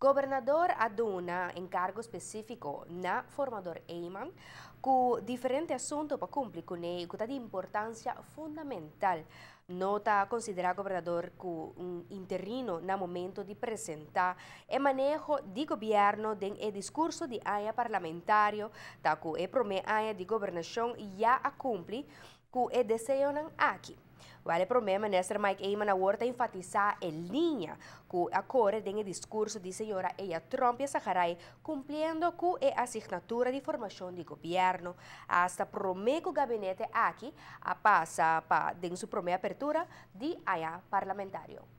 Gobernador a duna encargo specifico na formador Eman cu diferente asunto pa cumpli cune cu ta di importancia fundamental. No ta considera gobernador cu un interino na momento di presenta e maneho di gobierno den e discurso di aña parlamentario, ta cu e prome aña di gobernacion ya a cumpli cu e deseonan aki. Wel e Prome Minister Mike Eman awor ta enfatisa e liña cu a core den e discurso di señora Eya Tromp Yasajaray cumpliendo cu e asignatura di formacion di gobierno hasta prome cu gabinete aki a pasa pa den su prome apertura di aña parlamentario.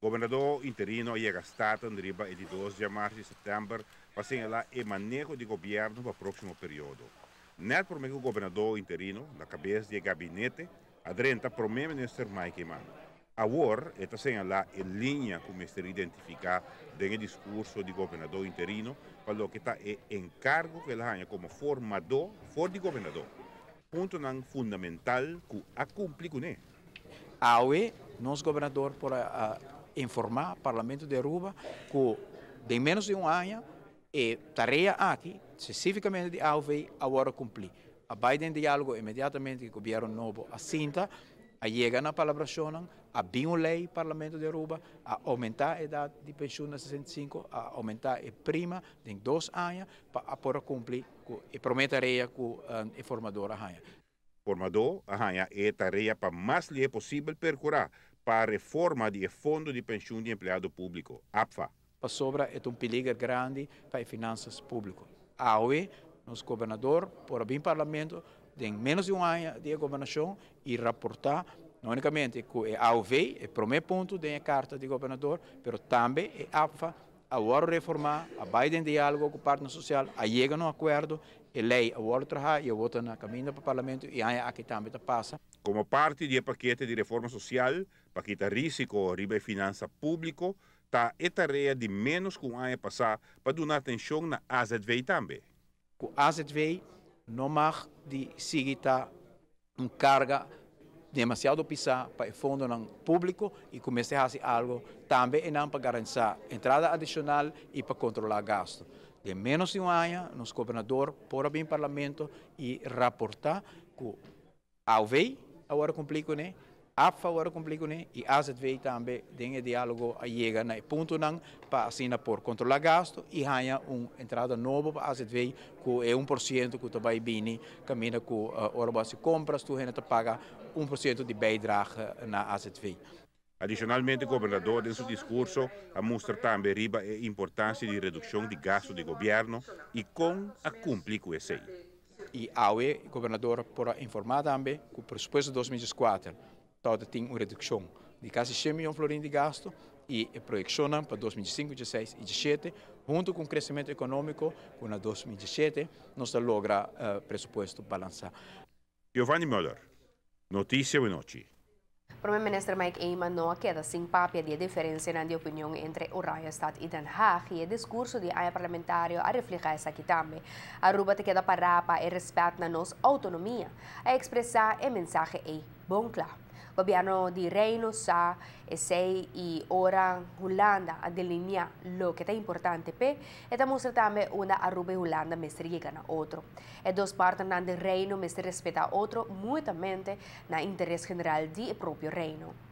Gobernador interino a yega Staten riba e di dos djamars di sèptèmber pa señalá e maneho di gobièrnu pa próksimo periodo. Nèt promé ku gobernador interino, na kabes di e gabinete, a drenta promé minister Mike Eman. Awor e ta señalá e liña ku mester identifiká den e diskurso di gobernador interino pa loke ta e enkargo ku el a haña komo formadó for di gobernador. Puntonan fundamental ku a kumpli kuné. Awe nos gobernador por a informa Parlamento di Aruba cu den menos di un aña e tarea aki, specificamente di AOV, a wordo cumpli. A bay den dialogo inmediatamente cu gobierno nobo a sinta, a yega na palabracionnan, a bin un ley Parlamento di Aruba, a aumenta edad di pensioen na 65, a aumenta e prima den dos aña pa a por a cumpli cu e prome tarea cu e formador a haña. Formadó a haña e tarea pa mas lihé posibel perkurá pa reforma di e Fondo di Penshun di Empleado Públiko, APFA. Pasobra e ta un peliger grandi pa e finansas públiko. Awe nos gobernador por a bin Parlamento den ménos di un aña di e gobernashon i raportá no únikamente ku e AOV, e promé punto den e karta di gobernador, pero tambe e APFA a wòrdu reformá, a bai den diálogo ku partner sosial, a yega na un akuerdo, e lei a wòrdu trahá i awor ta na kaminda pa Parlamento i aña aki tambe ta pasa. Komo parti di e pakete di reforma sosial pa kita rísiko riba e finansa públiko, ta e tarea di ménos ku un aña pasá pa duna atenshon na azv tambe. Ku azv no mag di sigui ta un carga demasiado pisa pa e fondonan publico y cu mester haci algo tambe enan pa garantisa entrada adicional y pa controla gasto. Den menos di un aña nos gobernador por a bin Parlamento y raporta cu AOV a worde cumpli cune, APFA a worde cumpli cune y AZV tambe den e dialogo a yega na e puntonan pa asina por controla gasto y haña un entrada nobo pa AZV cu e 1% cu ta bay bini caminda cu ora bo haci compras tur hende ta paga 1% di bijdrage na AZV. Adicionalmente Gobernador den su discurso a mustra tambe riba e importancia di reduccion di gasto di gobierno y con a cumpli cu esey. Y awe Gobernador por a informa tambe cu presupuesto 2014 tawata tin un reduccion di casi shen miyon florin di gasto y e proyeccionnan pa 2015, 16 y 17 hunto cu un crecemento economico cu na 2017 nos ta logra presupuesto balansa. Giovanni Muller, Noticia Wenochi. Prome Minister Mike Eman no a keda sin papia di e diferencianan di opinion entre Oranjestad y Den Haag y e discurso di aña parlamentario a refleha esaki tambe. Aruba ta keda para pa e respet na nos autonomia, a expresa e mensahe ey bon cla. Gobierno di Reino sa esey y ora Hulanda a delinea loke ta importante p'e, e ta mustra tambe unda Aruba y Hulanda mester yega na otro. E dos partnernan den Reino mester respeta otro mutuamente na interes general di e propio Reino.